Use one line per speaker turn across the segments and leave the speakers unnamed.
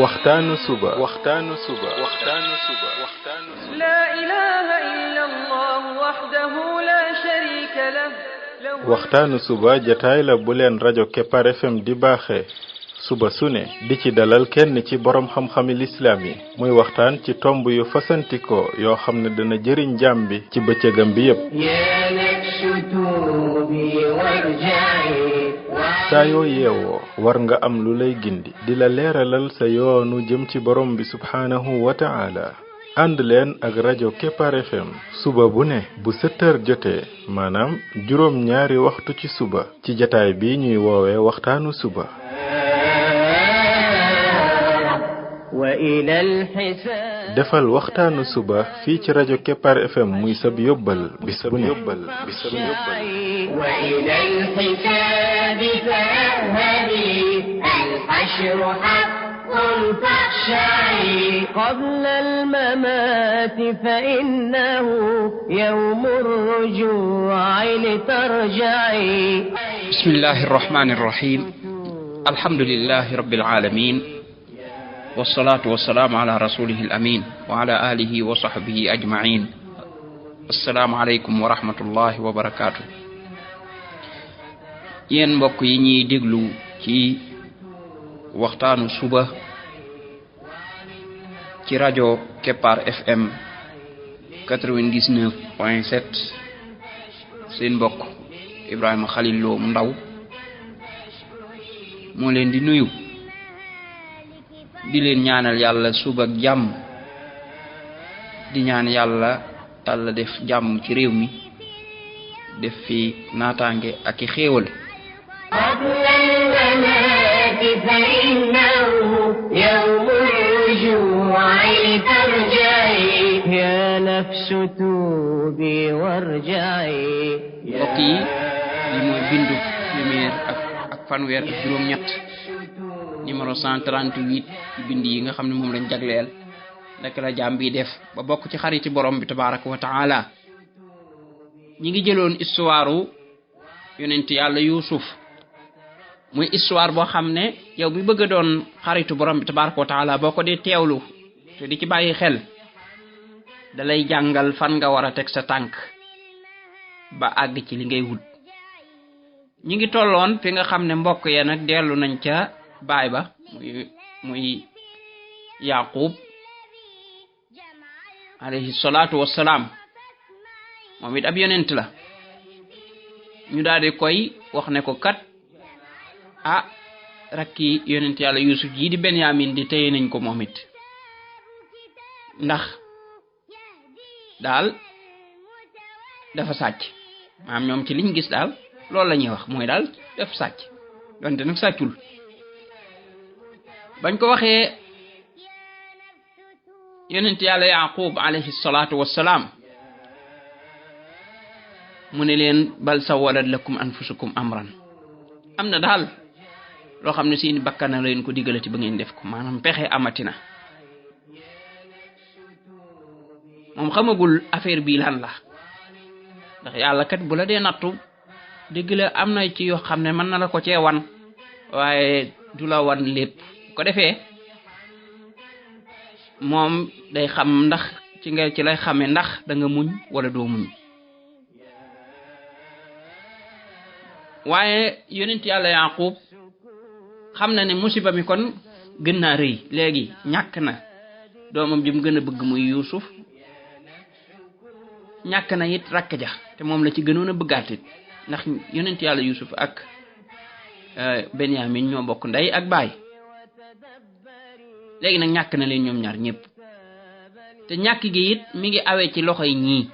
waxtaanu suba
لا إله إلا الله وحده لا شريك له
waxtaanu suba jataay la bu leen rajo Kepar FM di baaxee suba su ne di ci dalal kenn ci borom xam-xami lislaam yi muy waxtaan ci tomb yu fasantikoo yoo xam ne dana jëriñ jaam bi ci bëccëgam bi yépp saa yoo yeewoo war nga am lu lay gindi di la leeralal sa yoonu jëm ci borom bi subhaanahu wa ta'ala ànd leen ak rajo Kepar FM suba bu ne bu 7h jotee maanaam juróom ñaari waxtu ci suba ci jataay bi ñuy woowee waxtaanu suba defal waxtaanu suba fii ci rajo Kepar FM muy sab yóbbal bis bu ne
قبل الممات فإنه يوم الرجوع لترجعي
بسم الله الرحمن الرحيم الحمد لله رب العالمين والصلاة والسلام على رسوله الأمين وعلى آله وصحبه أجمعين السلام عليكم ورحمة الله وبركاته ين mbokk yi ñi déglu ci waxtaanu suba ci rajo Kepar FM 99.7 seen mbokk Ibrahima Khalil Lo mu ndaw moo leen di nuyu di leen ñaanal yàlla suba ak jàmm di ñaan yàlla def jàmm ci réew mi def fi naataange ak i xéewal
فإنه يوم الرجوع لترجعي يا نفس توبي وارجعي
mbokk yi li mooy bindu téeméer ak fanweer ak juróom-ñett numéro 138 ci bind yi nga xam ne moom lañ jagleel naka la jaam bi def ba bokk ci xariti borom bi tabaraka wa taala ñi ngi jëloon histoire yonent yàlla Yuusuf muy histoire boo xam ne yow bi bëgg a doon xaritu borom bi tabaraka wa taala boo ko dee teewlu te di ci bàyyi xel dalay jàngal fan nga war a teg sa tànk ba àgg ci li ngay wut ñi ngi tolloon fi nga xam ne mbokk ya nag dellu nañ ca baay ba muy Yaqub alayhi salaatu wassalaam moom it ab yonent la ñu daal di koy wax ne ko kat rakki yonent yàlla Yuusuf ji di Benyamin di téye nañ ko moom it ndax daal dafa sàcc maanaam ñoom ci liñ gis daal loolu la ñuy wax mooy daal dafa sàcc donte nag sàccul bañ ko waxee yonent yàlla Yaqub alayhi salaatu wassalaam mu ne leen bal sawalat lakum anfusukum amran am na daal loo xam ne seeni bakkan na leen ko digalati ba ngeen def ko maanaam pexe amatina moom xamagul affaire bi lan la ndax yàlla kat bu la dee nattu dëgg la am na ci yoo xam ne mën na la ko cee wan waaye du la wan lépp ko defee moom day xam ndax ci lay xamee ndax da nga muñ wala doo muñ waaye yonent yàlla Yaqub xam na ne musiba mi kon gën naa rëy léegi ñàkk na doomam ji mu gën a bëgg muy Yuusuf ñàkk na it rakk ja te moom la ci gënoon a bëggaat it ndax yonent yàlla Yuusuf ak Benyamin ñoo bokk ndey ak baay léegi nag ñàkk na leen ñoom ñaar ñëpp te ñàkk gi it mi ngi awee ci loxoy ñii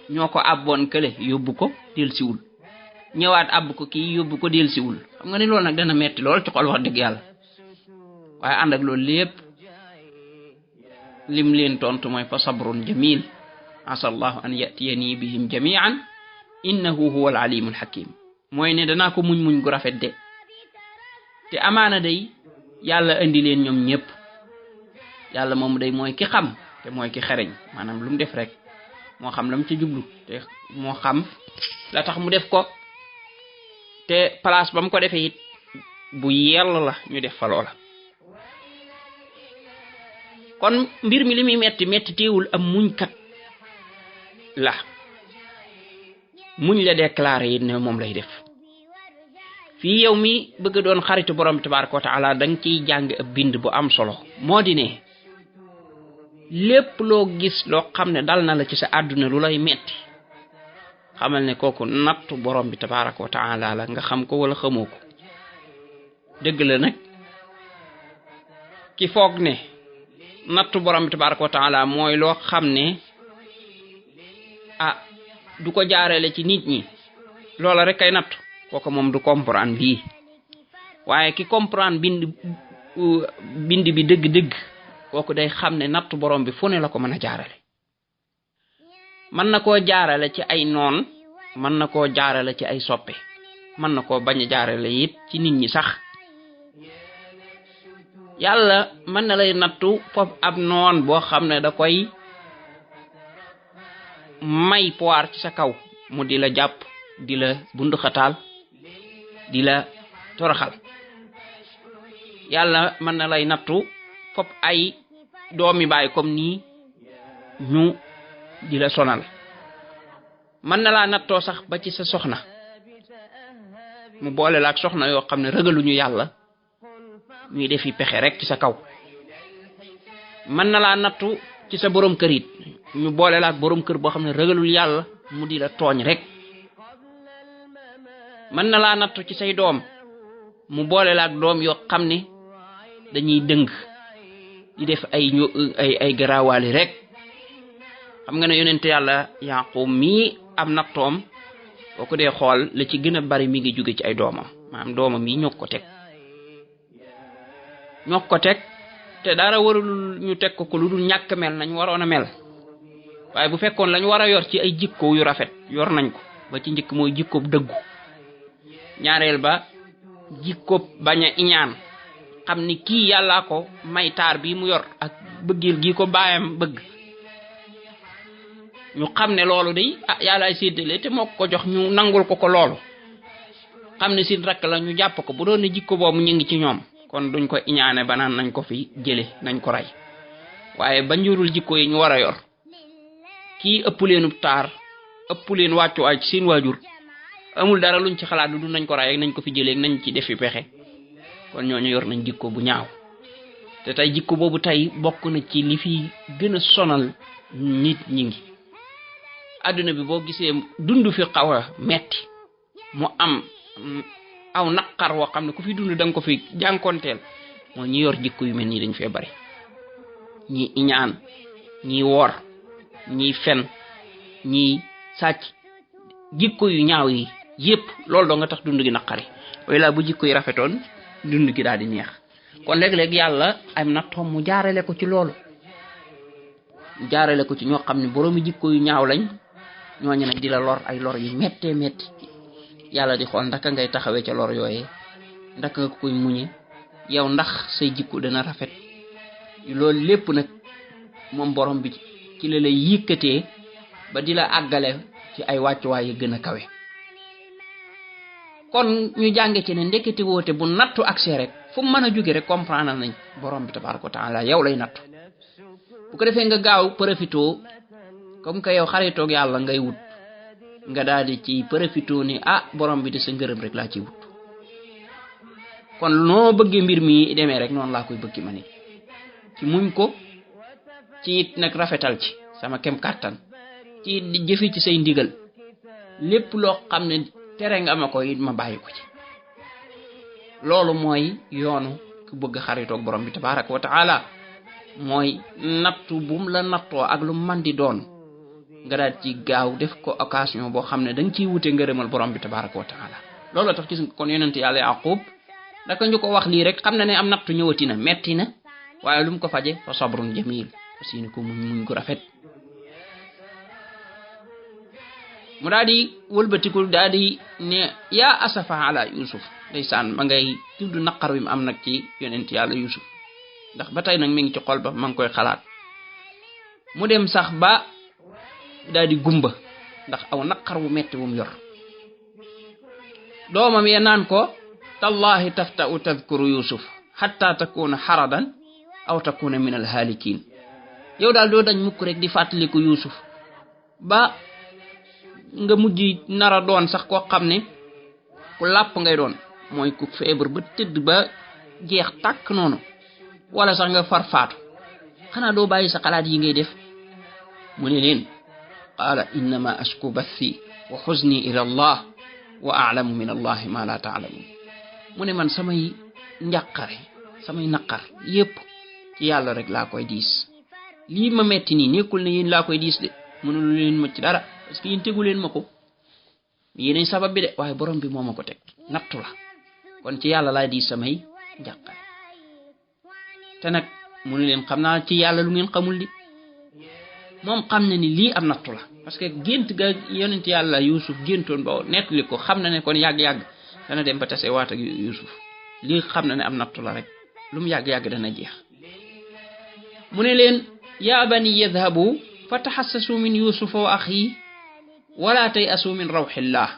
ñoo ko abboon kële yóbbu ko delsiwul ñëwaat àbb ko kii yóbbu ko delsiwul xam nga ne loolu nag dana metti lool ci xol wax dëgg yàlla waaye ànd ak loolu lépp lim leen tontu mooy fa sabrun jamil asa allahu an yatiyani bihim jamian innahu huwa al alimul hakim mooy ne danaa ko muñ gu rafet de te amaana day yàlla indi leen ñoom ñëpp yàlla moom day mooy ki xam te mooy ki xereñ maanaam lu mu def rek moo xam lam ci jublu te moo xam la tax mu def ko te place ba mu ko defee it bu yell la ñu def fa loola kon mbir mi limi metti metti teewul am muñ kat la muñ la déclarer yi ne mom lay def fi yow mi bëgg doon xaritu borom tabaaraku wa taala dang ci jàng ab bind bu am solo modi ne lépp loo gis loo xam ne dal na la ci sa àdduna lu lay metti xamal ne kooku nattu borom bi tabaaraku wa taala la nga xam ko wala xamoo ko dëgg la nag ki foog ne nattu borom bi tabaaraku wa taala mooy loo xam ne du ko jaarale ci nit ñi loola rek kay nattu kooku moom du comprendre lii waaye ki comprendre bind bi dëgg-dëgg kooku day xam ne nattu borom bi fu ne la ko mën a jaarale mën na koo jaarale ci ay noon mën na koo jaarale ci ay soppe mën na koo bañ a jaarale it ci nit ñi sax yàlla mën na lay nattu foofu ab noon boo xam ne da koy may pouvoir ci sa kaw mu di la jàpp di la bunduxataal di la toroxal yàlla mën na lay nattu fop ay doomi baay comme nii ñu di la sonal mën na laa nattoo sax ba ci sa soxna mu boole la ak soxna yoo xam ne ragaluñu yàlla ñuy defi pexe rek ci sa kaw mën na laa nattu ci sa borom kër it ñu boole la ak borom kër boo xam ne ragalul yàlla mu di la tooñ rek mën na laa nattu ci say doom mu boole la ak doom yoo xam ne dañuy dëng di def ay garaawali rek xam nga ne yonent yàlla Yaqub mi am nattoom boo ko dee xool la ci gën a bari mi ngi jóge ci ay doomam maanaam doomam yi ñoo ko teg te dara warul ñu teg ko lu dul ñàkk mel nañ waroon a mel waaye bu fekkoon lañ war a yor ci ay jikko yu rafet yor nañ ko ba ci njëkk mooy jikko dëggu ñaareel ba jikko bañ a iñaan xam ni kii yàllaa ko may taar bi mu yor ak bëggil gi ko baayam bëgg ñu xam ne loolu day yàllaay séddale te moo ko jox ñu nangul ko loolu xam ne seen rakk la ñu jàpp ko bu doon ne jikko boobu ñu ngi ci ñoom kon duñ ko iñaane ba naan nañ ko fi jële nañ ko rey waaye ba njurul jikko yi ñu war a yor kii ëpp leenu taar ëpp leen wàccuwaay ci seen waajur amul dara luñ ci xalaat lu du nañ ko rey ak nañ ko fi jëlee nañ ci defi pexe kon ñooñu yor nañ jikko bu ñaaw te tey jikko boobu tey bokk na ci li fi gën a sonal nit ñi ngi àdduna bi boo gisee dund fi xaw a metti mu am aw naqar woo xam ne ku fi dund danga ko fi jànkonteel mooy ñi yor jikko yu mel nii dañ fee bari ñi iñaan ñi wor ñi fen ñi sàcc jikko yu ñaaw yi yépp loolu doo nga tax dund gi naqari waaye laa bu jikko yi rafetoon dund gi daal di neex kon léeg-léeg yàlla am na tom mu jaarale ko ci loolu jaarale ko ci ñoo xam ne boroomi jikko yu ñaaw lañ ñooñu nag di la lor ay lor yu méttee métti yàlla di xool ndaka ngay taxawee ca lor yooyee ndaka nga koy muñe yow ndax say jikko dana rafet loolu lépp nag moom borom bi ci la lay yëkkatee ba di la àggale ci ay wàccuwaay yu gën a kawe kon ñu jànge ci ne ndekete woote bu nattu accès rek fu mu mën a jóge rek comprendre nañ borom bi tabaaraka wa taala yow lay nattu bu ko defee nga gaaw profito comme que yow xaritoog yàlla ngay wut nga daal di ci profito ni borom bi de sa ngërëm rek laa ci wut kon noo bëggee mbir mi demee rek noonu laa koy bëggi ma nit ci muñ ko ci it nag rafetal ci sama kem kàttan ci di jëfi ci say ndigal lépp loo xam ne tere nga ma ko it ma bàyyi ko ci loolu mooy yoonu ku bëgg xaritoog borom bi tabaaraka wa taala mooy nattu bum la nattoo ak lu man di doon nga daal ci gaaw def ko occasion boo xam ne da nga ciy wute ngërëmal borom bi tabaaraka wa taala loolu tax gis nga kon yonent yàlla Yaqub daka ñu ko wax lii rek xam na ne am nattu ñëwati na metti na waaye lu mu ko faje fa sabrun jamil aussi ni ko muñ gu rafet mu daal di wëlbatikul daal di ne yaa asafa ala Yusuf ndeysaan ma ngay tudd naqar wi mu am nag ci yonent yàlla Yusuf ndax ba tey nag mi ngi ci xol ba ma ngi koy xalaat mu dem sax ba daal di gumba ndax aw naqar wu metti bu mu yor doomam ya naan ko tallahi tafta'u tadhkuru Yusuf hatta takuna haradan aw takuna min al-halikin yow daal doo dañ mukk rek di fàttaliku Yuusuf ba nga mujj nara doon sax koo xam ne ku làpp ngay doon mooy ku feebar ba tëdd ba jeex tàkk noonu wala sax nga farfaatu xanaa doo bàyyi sa xalaat yi ngay def mu ne leen qaala innama ashku bathi wa xuzni ila allah wa a'lamu min allahi ma la ta'lamun mu ne man samay njàqare samay naqar yépp ci yàlla rek laa koy diis lii ma metti nii nekkul ne yéen laa koy diis de mënulu leen ma ci dara parce que yéen tegu leen ma ko yéenay sabab bi de waaye borom bi moo ma ko teg nattu la kon ci yàlla laay diis samay njàqare te nag mu ne leen xam naa ci yàlla lu ngeen xamul di moom xam na ni lii am nattu la parce que gént ga yonent yàlla Yuusuf géntoon ba nettali ko xam na ne kon yàgg-yàgg dana dem ba tase waat ak Yuusuf lii xam na ne am nattu la rek lu mu yàgg-yàgg dana jeex mu ne leen yaa bani yadhabu fa taxassasu min yusufa wa axi wala tay asu min rawxillah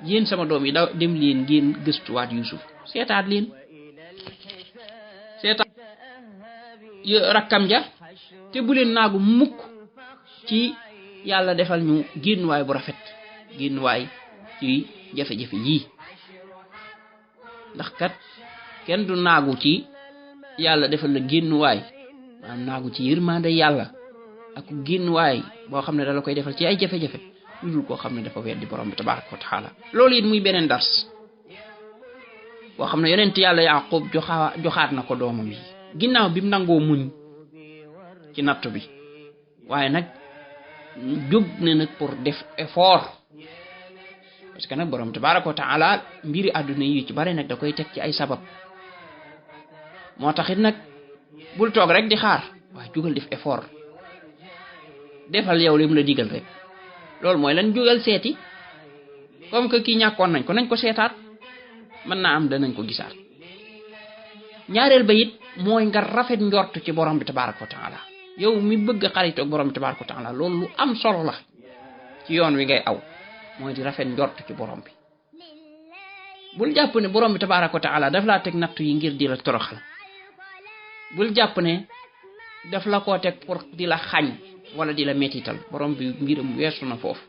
yéen sama doom yi da dem leen ngeen gëstuwaat Yuusuf seetaat leen seetaat rakkam ja te bu leen naagu mukk ci yàlla defal ñu génnuwaay bu rafet génnuwaay ci jafe-jafe yii ndax kat kenn du naagu ci yàlla defal la génnuwaay maanaam naagu ci yërmande yàlla ak génnuwaay boo xam ne dala koy defal ci ay jafe-jafe lu dul koo xam ne dafa weddi borom bi tabaraka wa taala loolu it muy beneen dars boo xam ne yonent yàlla Yaqub joxaat na ko doomam yi ginnaaw bi mu nangoo muñ ci nattu bi waaye nag jóg ne nag pour def effort parce que nag borom tabaraka wa taala mbiri àdduna yi ci bare nag da koy teg ci ay sabab moo taxit nag bul toog rek di xaar waaye jugal def effort defal yow li mu la digal rek loolu mooy lan jugal seeti comme que kii ñàkkoon nañ ko seetaat mën naa am danañ ko gisaat ñaareel ba it mooy nga rafet njort ci borom bi tabaraka wa taala yow mi bëgg xarit ak borom bi tabaraka wa taala loolu lu am solo la ci yoon wi ngay aw mooy di rafet njort ci borom bi bul jàpp ne borom bi tabaraka wa taala daf laa teg nattu yi ngir di la toroxal bul jàpp ne daf la koo teg pour di la xañ wala di la mettital borom bi mbiram weesu na foofu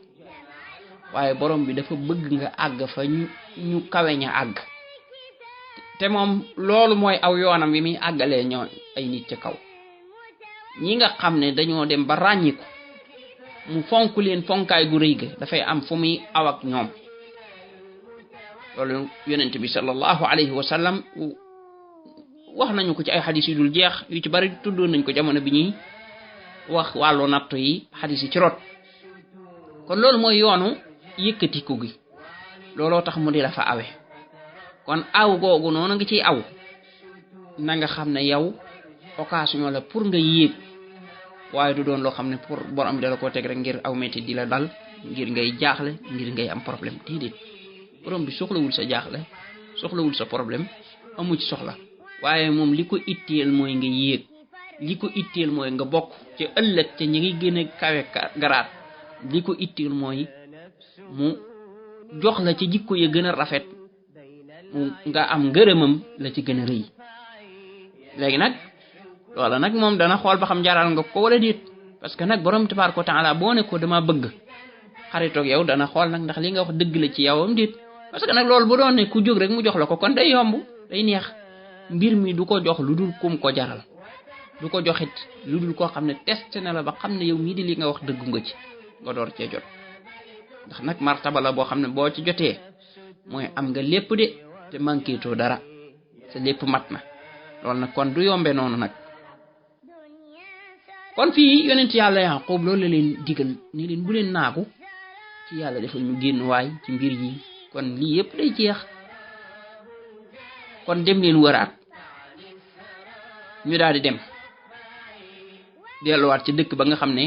waaye borom bi dafa bëgg nga àgg fa ñu kawe ña àgg te moom loolu mooy aw yoonam wi muy àggalee ñoo ay nit ci kaw ñi nga xam ne dañoo dem ba ràññiku mu fonk leen fonkaay gu rëy ga dafay am fu muy aw ak ñoom loolu yonent bi sallallahu alayhi wa sallam wax nañu ko ci ay xadis yu dul jeex yu ci bari tuddoon nañ ko jamono bi ñuy wax wàllu nattu yi xadis yi ci rot kon loolu mooy yoonu yëkkatiku gi looloo tax mu di la fa awe kon aw googu noonu nga ciy aw na nga xam ne yow occasion la pour nga yéeg waaye du doon loo xam ne pour borom bi dala koo teg rek ngir aw metti di la dal ngir ngay jaaxle ngir ngay am problème déedéet borom bi soxlawul sa jaaxle soxlawul sa problème amu ci soxla waaye moom li ko itteel mooy nga yéeg li ko itteel mooy nga bokk ci ëllëg te ñi ngi gën a kawe garaat li ko itteel mooy mu jox la ci jikko ya gën a rafet mu nga am ngërëmam la ci gën a rëy léegi nag loola nag moom dana xool ba xam jaral nga ko wala déet parce que nag borom tabaaraka wa taala boo ne ko dama bëgg xaritoog yow dana xool nag ndax li nga wax dëgg la ci yow am déet parce que nag loolu bu doon ne ku jóg rek mu jox la ko kon day yomb day neex mbir mi du ko jox lu dul kum ko jaral du ko joxit lu dul koo xam ne testé na la ba xam ne yow mii di li nga wax dëggu nga ci nga door cee jot ndax nag martaba la boo xam ne boo ci jotee mooy am nga lépp de te manqué too dara sa lépp mat na loolu nag kon du yombe noonu nag kon fii yonent yàlla Yaqub loolu la leen digal ni leen bu leen naagu ci yàlla defal ñu génn waay ci mbir yi kon lii yëpp day jeex kon dem leen wëraat ñu daal di dem delluwaat ci dëkk ba nga xam ne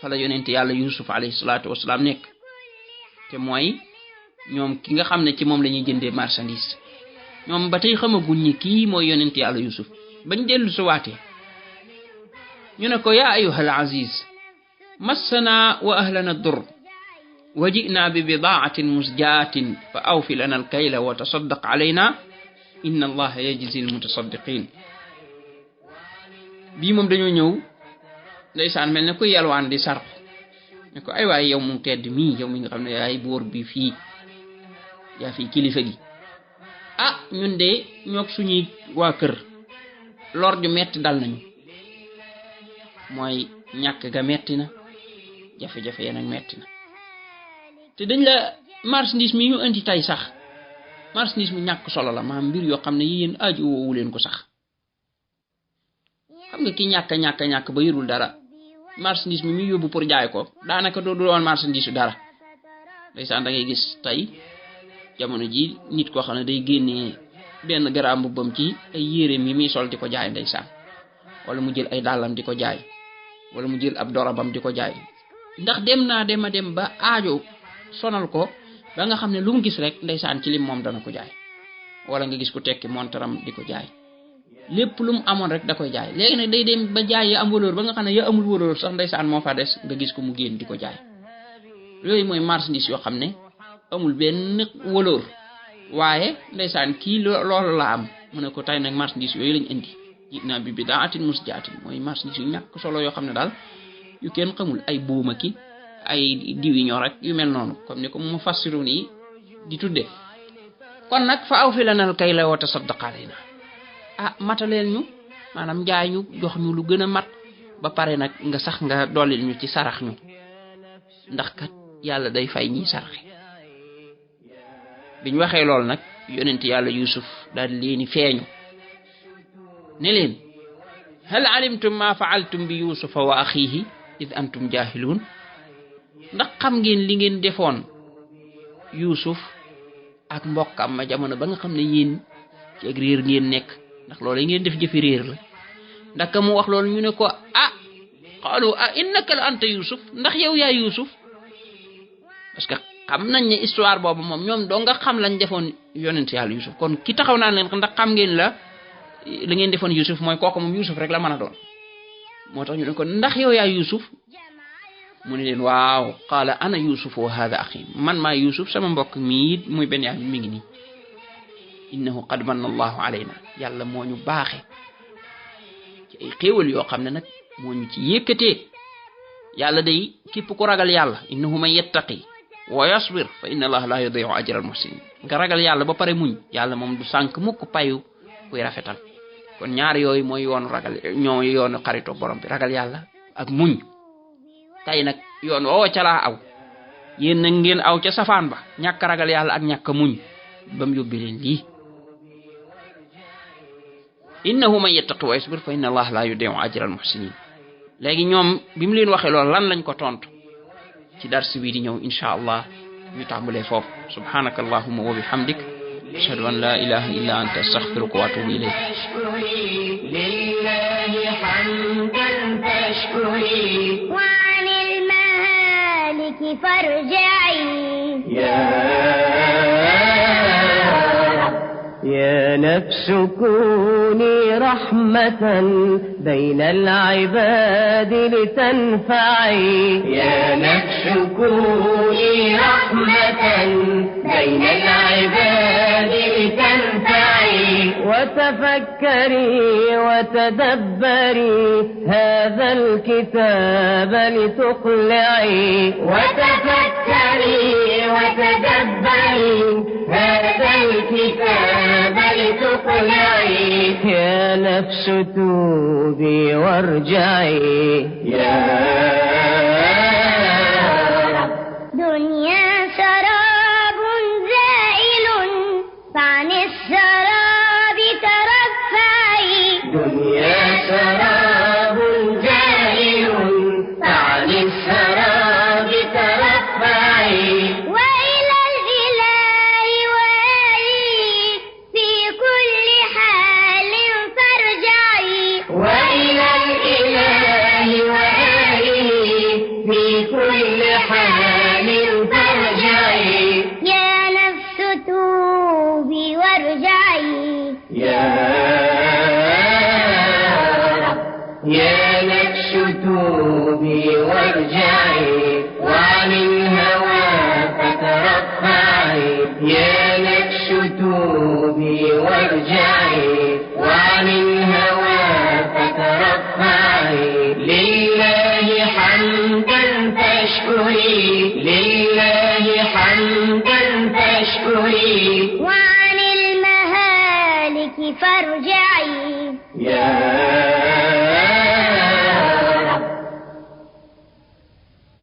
fa la yonent yàlla Yuusuf alayhi salaatu wasalaam nekk te mooy ñoom ki nga xam ne ci moom la ñuy jëndee marchandise ñoom ba tey xamaguñ ni kii mooy yonent yàlla Yuusuf bañ dellu su waatee ñu ne ko yaa ayyuhal aziz massana wa ahlana dur wa ji'na bi bidaatin musjaatin fa awfi lana alkayla wa tasaddaq alayna inna allaha yajzi almutasaddiqin bii moom dañoo ñëw ndeysaan mel ne ku yelwaan di sar ne ko ay waay yow mu tedd mii yow mi nga xam ne yaay buur bi fii yaa fi kilifa gi ñun de ñoog suñuy waa kër lor ju metti dal nañu mooy ñàkk ga metti na jafe-jafe yeen ak metti na te dañ la marchandise mi ñu indi tey sax marchandise mu ñàkk solo la maam mbir yoo xam ne yéen aaju woowu leen ko sax xam nga ki ñàkk ba yërul dara marchandise mi yóbbu pour jaay ko daanaka du doon marchandise yu dara ndeysaan da ngay gis tey jamono ji nit koo xam ne day génnee benn garaam mbubbam ci ay yéreem yi muy sol di ko jaay ndeysaan wala mu jël ay dàllam di ko jaay wala mu jël ab dorabam di ko jaay ndax dem ba aajo sonal ko ba nga xam ne lu mu gis rek ndeysaan ci lim moom dana ko jaay wala nga gis ku tekki montaram di ko jaay lépp lu mu amoon rek da koy jaay léegi nag day dem ba jaay ya am valeur ba nga xam ne ya amul valeur sax ndeysaan moo fa des nga gis ko mu génn di ko jaay yooyu mooy marchandise yoo xam ne amul benn valeur waaye ndeysaan kii loolu la am mu ne ko tey nag marchandise yooyu lañ indi jinaa bi bidaatin musjaatin mooy marchandise yu ñàkk solo yoo xam ne daal yu kenn xamul ay buuma ki ay diw yi ñoo rek yu mel noonu comme ni ko mu fassirun yi di tudde kon nag fa aw fi lanal kay la wa tasaddaq alayna mataleel ñu maanaam jaay ñu jox ñu lu gën a mat ba pare nag nga sax nga dollil ñu ci sarax ñu ndax kat yàlla day fay ñi saraxe biñ waxee lool nag yonent yàlla Yusuf daal leeni feeñu ne leen hal alimtum ma fa'altum bi yusufa wa akhihi id antum jahilun ndax xam ngeen li ngeen defoon Yusuf ak mbokkam ma jamono ba nga xam ne yéen ci ak réer ngeen nekk ndax loolu ngeen def jëfi réer la ndax ka mu wax loolu ñu ne ko qalu innaka la anta Yusuf ndax yow yaa Yusuf parce que xam nañ ne histoire boobu moom ñoom doo nga xam lañ defoon yonent yàlla Yusuf kon ki taxaw naan leen ndax xam ngeen la ngeen defoon Yusuf mooy kooku moom Yusuf rek la mën a doon moo tax ñu ne ko ndax yow yaa Yusuf mu ne leen waaw qaala ana Yusuf wa hada axi man maa Yusuf sama mbokk mii muy Benyamin mi ngi nii innahu qad manna allahu alayna yàlla moo ñu baaxe ci ay xéewal yoo xam ne nag moo ñu ci yëkkatee yàlla day képp ku ragal yàlla innahu man yattaqi wa yasbir fa inna allaha la yudi'u ajra al muhsinin nga ragal yàlla ba pare muñ yàlla moom du sànk mukk payu kuy rafetal kon ñaar yooyu mooy yoonu ragal ñoo yoonu xarito borom bi ragal yàlla ak muñ tay nag yoon woo ca laa aw yéen nag ngeen aw ca safaan ba ñàkk ragal yàlla ak ñàkk muñ ba mu yóbbi leen lii innahu man yattaqi wa yasbir fa inna allaha la yudi'u ajra al muhsinin léegi ñoom bi mu leen waxee loolu lan lañ ko tontu ci dars bi di ñëw insha allah ñu tàmbalee foofu subhanaka allahumma wa bihamdik ashhadu an la ilaha illa anta astaghfiruka wa atubu ilayk
lillahi hamdan fashkuri wa 'anil mahaliki farja'i يا نفس كوني رحمة بين العباد لتنفعي يا نفس كوني رحمة بين العباد لتنفعي وتفكري وتدبري هذا الكتاب لتقلعي وتفكري وتدبري هذا الكتاب لتقلعي يا نفس توبي وارجعي يا رب
دنيا سراب زائل فعن السراب ترفعي
دنيا سراب زائل فعن السراب ترفعي
وإلى الإله وآله في كل حال فارجعي
وإلى الإله وآله في كل حال فارجعي
يا نفس توبي وارجعي
يا نفس توبي وارجعي وعن الهوى فترفعي يا نفس توبي وارجعي وعن الهوى فترفعي لله
وارجعي
يا